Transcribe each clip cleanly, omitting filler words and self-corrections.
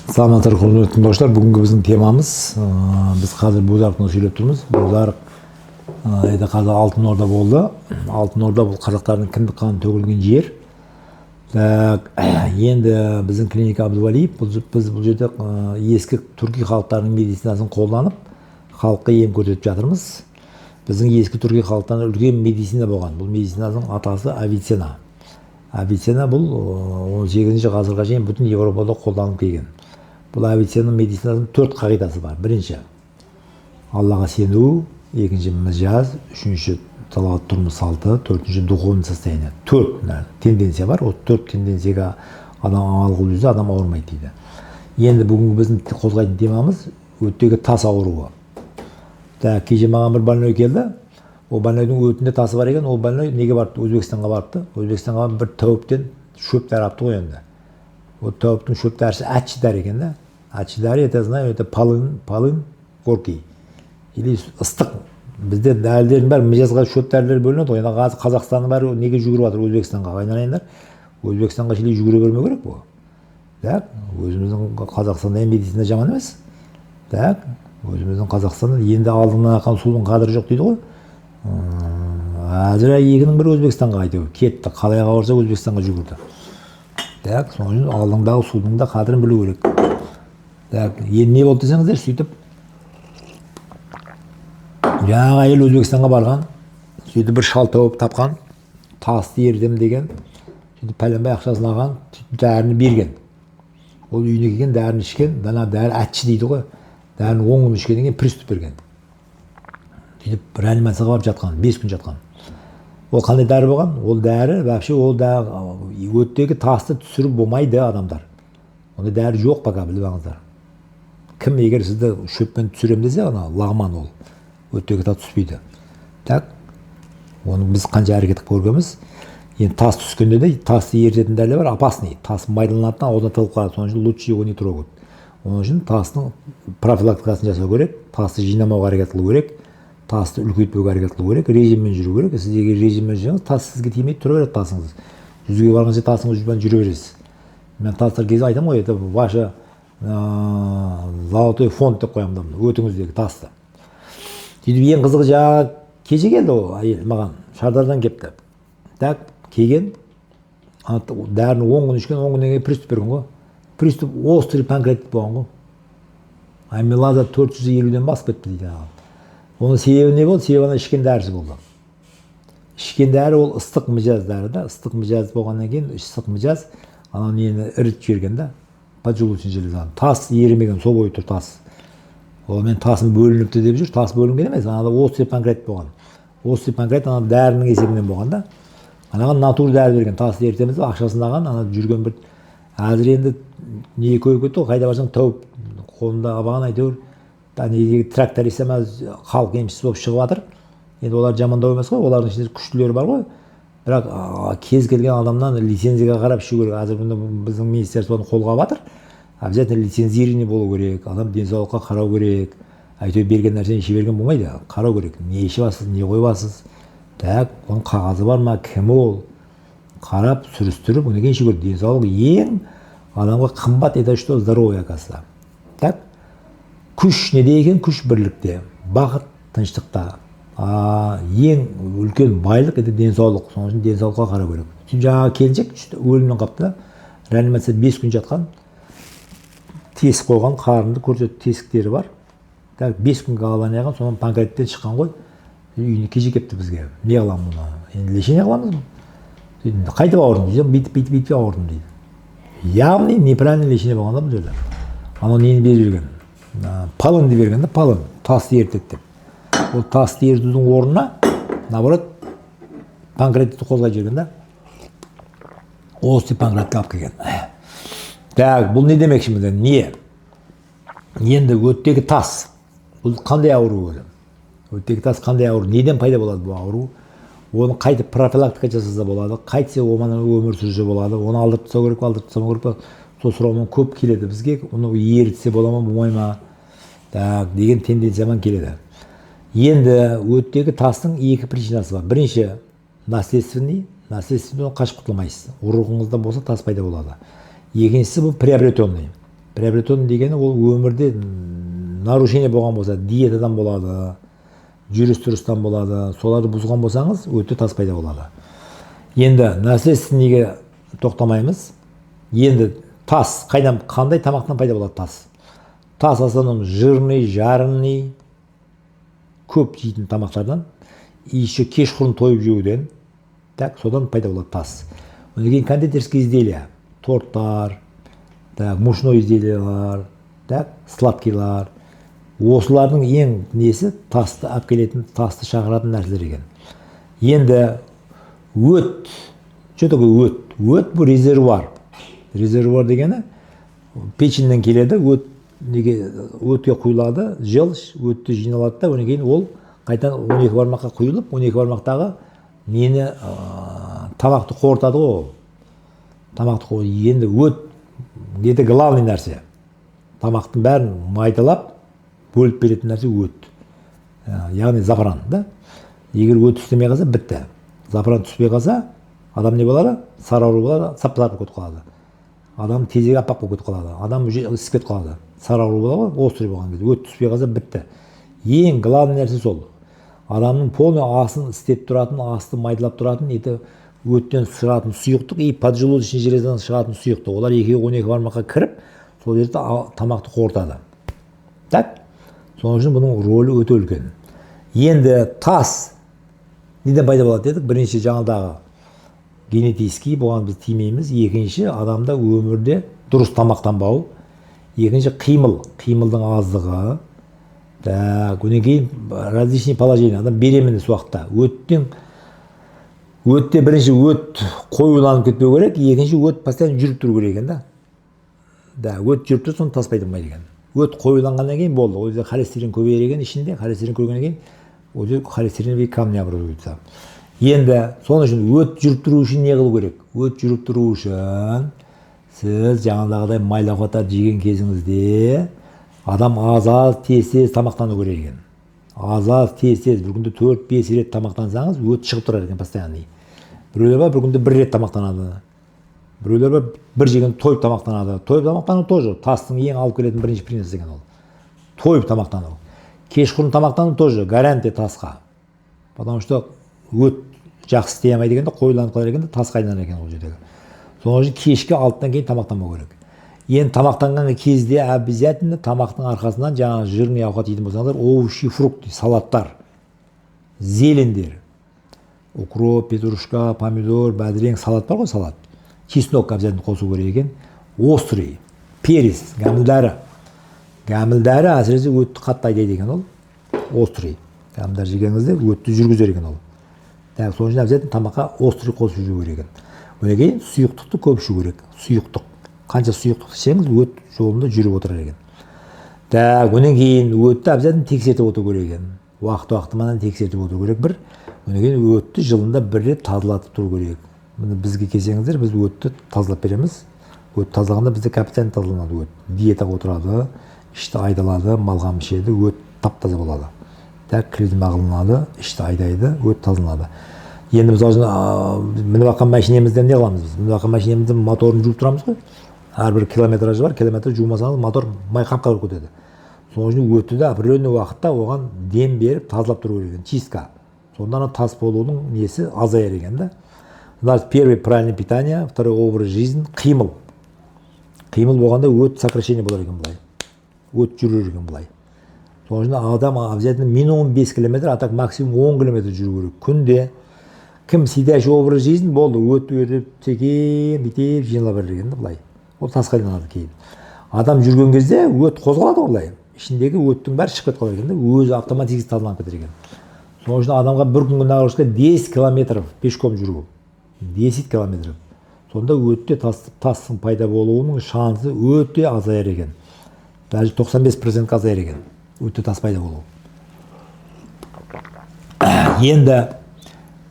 Саламатсыздар, құрметті тыңдаушылар! Бүгінгі біздің темамыз, біз қазір Бозарықтан сөйлеп тұрмыз. Бозарық, это қазір Алтын Орда болды. Алтын Орда — бұл қазақтардың кіндік қаны төгілген жер. Так, енді біздің клиника Абдувалиев, бұл, біз бұл жерде ескі түрки халықтарының медицинасын қолданып, халыққа ем көрсетіп жатырмыз. Біздің ескі түрки халықтарында үлкен медицина болған. Бұл медицинаның атасы — Авиценна. Авиценна бұл 18 ғасырға шейін бүтін Европада қолданылып келген. Бұл Авиценна медицинасының төрт қағидасы бар. Бірінші — Аллаға сену, екінші — мижаз, үшінші — салауатты тұрмыс салты, төртінші — духовный состояние. Төрт мына тенденция бар. Осы төрт тенденцияға адам амал қылып жүрсе, адам ауырмайды дейді. Енді бүгінгі біздің қозғайтын темамыз — өттегі тас ауруы. Так, кеше маған бір больной келді. Ол больнойдың өтінде тасы бар екен. Ол больной неге барыпты? Өзбекстанға барыпты. Өзбекстанға барып, бір тәуіптен шөп дәрі алыпты ғой. Енді ол тәуіптің шөп дәрісі ащы дәрі екен да. Ащы дәрі, это знаю, это полынь, полынь горький или ыстық. Бізде дәрілердің бәрі мижазға, шөп дәрілер бөлінеді ғой. Енді қазір Қазақстанның бәрі неге жүгіріп жатыр Өзбекстанға? Айналайындар, Өзбекстанға шілей жүгіре бермеу керек бұл. Так, өзіміздің Қазақстанда медицина жаман емес. Так, өзіміздің Қазақстанда енді алдыңнан аққан судың қадірі жоқ дейді ғой. Әзір екінің бірі Өзбекстанға әйтеуір кетті, қалай барса, Өзбекстанға жүгірді. Так, сол үшін алдыңдағы судың да қадірін білу керек. Так, енді не болды десеңіздер, сөйтіп жаңағы әйел Өзбекстанға барған. Сөйтіп бір шал тауып тапқан, тасты ерітемін деген. Сөйтіп пәленбай ақшасын алған, сөйтіп дәріні берген. Ол үйіне келген, дәріні ішкен. Ана дәрі ащы дейді ғой. Дәріні 10 күн ішкеннен кейін приступ берген. Сөйтіп реанимацияға барып жатқан, 5 күн жатқан. Ол қандай дәрі болған? Ол дәрі вообще, ол да өттегі тасты түсіріп болмайды, адамдар. Ондай дәрі жоқ пока, біліп алыңыздар. Кім егер сізді шөппен түсіремін десе, ана лағман, ол өттегі тас түспейді. Так, оны біз қанша әрекет қылып көргенбіз. Енді тас түскенде де тасты ерітетін дәрілер бар, опасный. Тас майдаланады да, аузына тығылып қалады. Сол үшін лучше его не трогать. Оның үшін тастың профилактикасын жасау керек, тасты жинамауға әрекет қылу керек, тасты үлкейтпеуге әрекет қылу керек, режиммен жүру керек. Сіз егер режиммен жүрсеңіз, тас сізге тимейді, тұра береді тасыңыз. 100-ге барғанша тасыңызбен жүре бересіз. Мен тастар кезде айтамын ғой, это ваше золотой фонд деп қоямын да өтіңіздегі тасты. Сөйтіп, ең қызығы, жаңағы кеше келді ол әйел маған, Шардардан келіпті. Так, келген, ана дәріні 10 күн ішкен, 10 күннен кейін приступ берген ғой. Приступ острый панкреатит болған ғой. Амилаза 450-ден басып кетті дейді жаңағы. Оның себебі не болды? Себебі ана ішкен дәрісі болды. Ішкен дәрі ол ыстық мижаз дәрі да. Ыстық мижаз болғаннан кейін, ыстық мижаз анау нені ірітіп жіберген да, поджелудочный железаны. Тас ерімеген, сол бойы тұр тас. Ол мен тасым бөлініпті деп жүр. Тас бөлінген емес, анада острый панкреатит болған. Острый панкреатит ана дәрінің есебінен болған да. Анаған натур дәрі берген, тасты ерітеміз деп ақшасын алған. Ана жүрген бір, қазір енді не көбейіп кетті ғой, қайда барсаң, тәуіп қолында алған, әйтеуір неге тракторист емес, халық емшісі болып шығып жатыр. Енді олар жамандау емес қой, олардың ішінде күштілері бар ғой. Бірақ кез келген адамнан лицензияға қарап ішу керек. Қазір бұны біздің министерство оны қолға алып жатыр. Обязательно лицензированный болу керек адам, денсаулыққа қарау керек. Әйтеуір берген нәрсені іше берген болмайды, қарау керек, не ішіп жатсыз, не қойып жатсыз. Так, оның қағазы бар ма, кім ол, қарап сүрістіріп, одан кейін ішу керек. Денсаулық ең адамға қымбат, это что здоровье, оказывается. Так, күш неде екен? Күш бірлікте, бақыт тыныштықта, а ең үлкен байлық — это денсаулық. Сол үшін денсаулыққа қарау керек. Сөйтіп жаңағы келіншек өлімнен қалыпты да. Реанимацияда 5 күн жатқан. Тесік қойған, қарынды көрсетті, тесіктері бар. Так, 5 күн голодание қылған, содан панкреатиттен шыққан ғой. Үйіне кеше келіпті бізге. Не қыламын мұны енді, лечение қыламыз сөйтіп. Қайтып ауырдың десем, бүйтіп, бүйтіп, бүйтіп ауырдым дейді. Явный неправильный лечение болған да бұл жерде. Анау нені беріп жіберген? Полынды берген да, полынь тасты ерітеді деп. Ол тасты ерітудің орнына, наоборот, панкреатитті қозғай жіберген да, острый панкреатитке алып келген. Так, бұл не демекшіміз енді? Не енді, өттегі тас бұл қандай ауру өзі? Өттегі тас қандай ауру, неден пайда болады бұл ауру? Оны қайтып профилактика жасаса болады, қайтсе онымен өмір сүрсе болады? Оны алдырып тастау керек па, алдырып тастамау керек па? Сол сұраумен көп келеді бізге. Оны ерітсе бола ма, болмай ма, так, деген тенденциямен келеді. Енді өттегі тастың екі причинасы бар. Бірінші — наследственный. Наследственный, қашып құтылмайсыз, ұрығыңызда болса, тас пайда болады. Екіншісі — бұл приобретенный. Приобретенный дегені ол өмірде нарушение болған болса, диетадан болады, жүріс тұрыстан болады, соларды бұзған болсаңыз, өтте тас пайда болады. Енді наследственныйге тоқтамаймыз. Енді тас қайдан, қандай тамақтан пайда болады тас? Тас в основном жирный, жареный, көп жейтін тамақтардан и еще кешқұрым тойып жеуден. Так, содан пайда болады тас. Одан кейін кондитерский изделия, торттар, так, мучной изделиялар, так, сладкийлар, осылардың ең несі тасты алып келетін, тасты шақыратын нәрселер екен. Енді өт, что такое өт? Өт — бұл резервуар. Резервуар дегені печеньнен келеді өт. Неге өтке құйылады? Желчь өтті жиналады да, одан кейін ол қайтадан 12 бармаққа құйылып, 12 бармақтағы нені, тамақты қорытады ғой ол тамақты. Енді өт это главный нәрсе, тамақтың бәрін майдалап бөліп беретін нәрсе өт. Яғни запыран да. Егер өт істемей қалса, бітті. Запыран түспей қалса, адам не болады? Сары ауру болады, сап сары болып кетіп қалады адам, тезегі аппақ болып кетіп қалады адам, уже ісіп кетіп қалады, сары ауру болады ғой острый болған кезде. Өт түспей қалса, бітті. Ең главный нәрсе сол, адамның полный асын істеп тұратын, асты майдалап тұратын это өттен шығатын сұйықтық и поджелудочный железадан шығатын сұйықтық. Олар екеуі 12 бармаққа кіріп, сол жерде тамақты қорытады. Так, сол үшін бұның рөлі өте үлкен. Енді тас неден пайда болады дедік? Бірінші, жаңағыдағы генетический, бұған біз тимейміз. Екінші, адамда өмірде дұрыс тамақтанбау. Екінші, қимыл, қимылдың аздығы. Так, одан кейін различный положение, адам беременность уақытта өттен, өтте бірінші өт қоюланып кетпеу керек, екінші, өт постоянно жүріп тұру керек екен да. Да, өт жүріп тұрса, соны тас пайда болмайды екен. Өт қоюланғаннан кейін болды, ол жерде холестерин көбейер екен ішінде. Холестерин көбейгеннен кейін ол жерде холестериновый камни образуются. Енді сол үшін өт жүріп тұру үшін не қылу керек? Өт жүріп тұру үшін сіз жаңағыдай майлы ауқаттарды жеген кезіңізде адам аз аз, тез тез тамақтану керек екен. Аз аз, тез тез, бір күнде 4-5 рет тамақтансаңыз, өт шығып тұрар екен постоянный. Біреулер бар, бір күнде бір рет тамақтанады, біреулер бар, бір жеген тойып тамақтанады. Тойып тамақтану тоже тастың ең алып келетін бірінші принцип екен ол, тойып тамақтану. Кешқұрым тамақтану тоже гарантия тасқа, потому что өт жақсы істей алмайды екен да, қоюланып қалар екен да, тасқа айналар екен ол жердегі. Сол үшін кешкі 6-дан кейін тамақтанбау керек. Енді тамақтанған кезде обязательно тамақтың арқасынан жаңағы жирный ауқат жейтін болсаңыздар, овощи, фрукты, салаттар, зелендер, укроп, петрушка, помидор, бәдірең, салат бар ғой, салат, чеснок обязательно қосу керек екен, острый перец, кәмілдәрі. Кәмілдәрі әсіресе өтті қатты айдайды екен ол. Острый кәмілдәрі жеген кезде өтті жүргізер екен ол. Так, сол үшін обязательно тамаққа острый қосып жеу керек екен. Одан кейін сұйықтықты көп ішу керек. Сұйықтық, қанша сұйықтық ішсеңіз, өт жолында жүріп отырар екен. Так, одан кейін өтті обязательно тексертіп отыру керек екен, уақыт уақытыменен тексертіп отыру керек бір. Одан кейін өтті жылында бір рет тазалатып тұру керек. Міне, бізге келсеңіздер, біз өтті тазалап береміз. Өт тазалағанда бізде капитально тазаланады өт, диетаға отырады, ішті айдалады, малғам ішеді, өт тап таза болады. Так, клизма қылынады, ішті айдайды, өт тазаланады. Енді мысалы үшін мініп жатқан машинемізде не қыламыз? Біз мініп жатқан машинеміздің моторын жуып тұрамыз ғой, әрбір километражы бар. Километр жумасаңыз, мотор май қап қара болып кетеді. Сол үшін өтті де определенный уақытта оған дем беріп, тазалап тұру керек екен, чистка. Сонда ана тас болудың несі азаяр екен да. Значит, первый — правильное питание, второй — образ жизни, қимыл. Қимыл болғанда өт сокращение болар екен былай, өт жүрер екен былай. Сол үшін адам обязательно минимум 5 километр, а так максимум 10 километр жүру керек күнде. Кім сидящий образ жизнь, болды, өт өтіп секем бүйтіп жинала берер екен да былай, ол тасқа айналады кейін. Адам жүрген кезде өт қозғалады ғой былай, ішіндегі өттің бәрі шығып кетіп қалады екен да, өзі автоматически тазаланып кетер екен. Сол үшін адамға бір күнгі нагрузка 10 километров пешком жүру, 10 километров. Сонда өтте тастың пайда болуының шансы өте азаяр екен, даже 95 процентке азаяр екен өтте тас пайда болу. Енді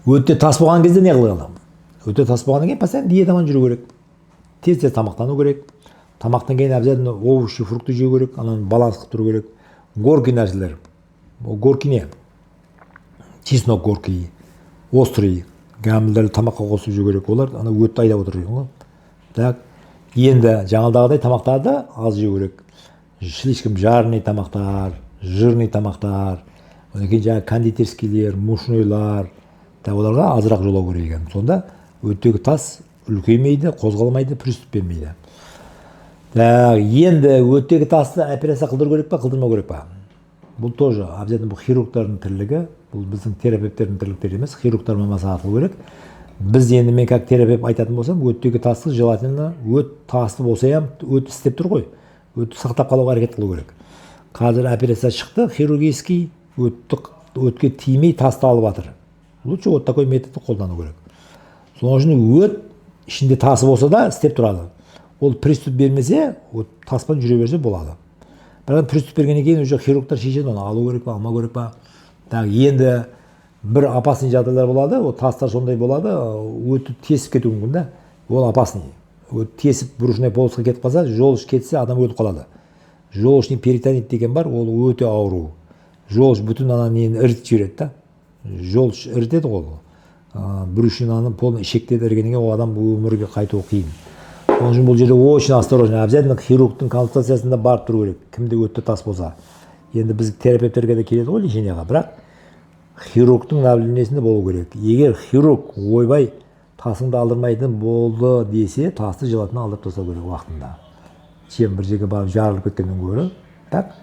өтте тас болған кезде не қылады адам? Өтте тас болғаннан кейін постоянно диетамен жүру керек, тез тез тамақтану керек, тамақтан кейін обязательно овощи, фрукты жеу керек, ананы баланс қылып тұру керек. Горький нәрселер, ол горький не? Чеснок горький, острый кәмілдерді тамаққа қосып жеу керек, олар ана өтті айдап отырыр екен ғой. Так, Енді жаңағыдай тамақтарды аз жеу керек, слишком жареный тамақтар, жирный тамақтар, одан кейін жаңағы кондитерскийлер, мучнойлар да, оларға азырақ жолау керек екен. Сонда өттегі тас үлкеймейді, қозғалмайды, приступ бермейді. Так, енді өттегі тасты операция қылдыру керек па, қылдырмау керек па? Бұл тоже обязательно, бұл хирургтардың тірлігі, бұл біздің терапевттердің тірліктері емес, хирургтармен маслихат қылу керек. Біз енді, мен как терапевт айтатын болсам, өттегі тасты желательно, өт тасты болса ham өт істеп тұр ғой, өтті сақтап қалуға әрекет қылу керек. Қазір операция шықты хирургический, өтті, өтке тимей тасты алып жатыр. Лучше вот такой методты қолдану керек. Сол үшін өт ішінде тасы болса да, істеп тұрады. Ол приступ бермесе, вот таспен жүре берсе болады. Бірақ приступ бергеннен кейін уже хирургтар шешеді, оны алу керек па, алмау керек па. Так, енді бір опасный жағдайлар болады. Ол тастар сондай болады, өтіп тесіп кетуі мүмкін да. Ол опасный. Өт тесіп, брюшной полостьқа кетіп қалса, желчь кетсе, адам өліп қалады. Желчный перитонит деген бар, ол өте ауру. Желчь бүтін ана нені ірітіп жібереді да, желчь ірітеді ғой ол. Брюшинаны полный, ішектерді ірігеннен кейін ол адам өмірге қайтуы қиын. Сол үшін бұл жерде очень осторожно, обязательно хирургтың консультациясында барып тұру керек, кімде өтті тас болса. Енді біз терапевттерге де келеді ғой лечениеға, бірақ хирургтың наблюдениесінде болу керек. Егер хирург «Ойбай, тасыңды алдырмайтын болды» десе, тасты желательно алдырып тастау керек уақытында, чем бір жерге барып жарылып кеткеннен гөрі. Так,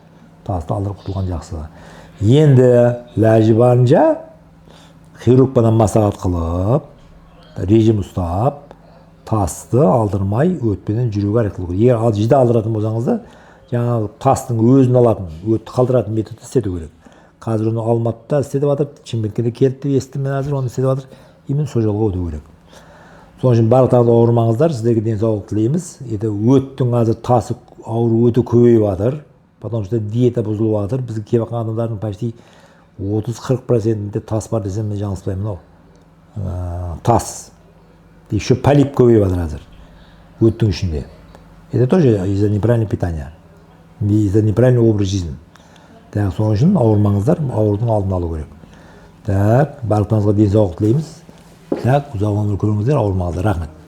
тасты алдырып құтылған жақсы. Енді ләжі барынша хирургпенен маслихат қылып, режим ұстап, тасты алдырмай, өтпенен жүруге әрекет қылу керек. Егер жіті алдыратын болсаңыз да, жаңағы тастың өзін алатын, өтті қалдыратын методты істету керек. Қазір оны Алматыда істетіп жатыр, Шымкентке де келді деп естідім мен. Қазір оны істетіп жатыр, именно сол жолға өту керек. Сол үшін барлықтарыңыз ауырмаңыздар, сіздерге денсаулық тілейміз. Енді өттің қазір тасы ауру өте көбейіп жатыр, потому что диета бұзылып жатыр. Бізге келіп жатқан адамдардың почти 30-40 процентінде тас бар десем, мен жаңылыспаймын ау. Тас, еще полип көбейіп жатыр қазір өттің ішінде. Это тоже из-за неправильного питания, из-за неправильный образ жизни. Так, сол үшін ауырмаңыздар, аурудың алдын алу керек. Так, барлықтарыңызға денсаулық тілейміз. Так, ұзақ өмір көріңіздер, ауырмаңыздар, рахмет.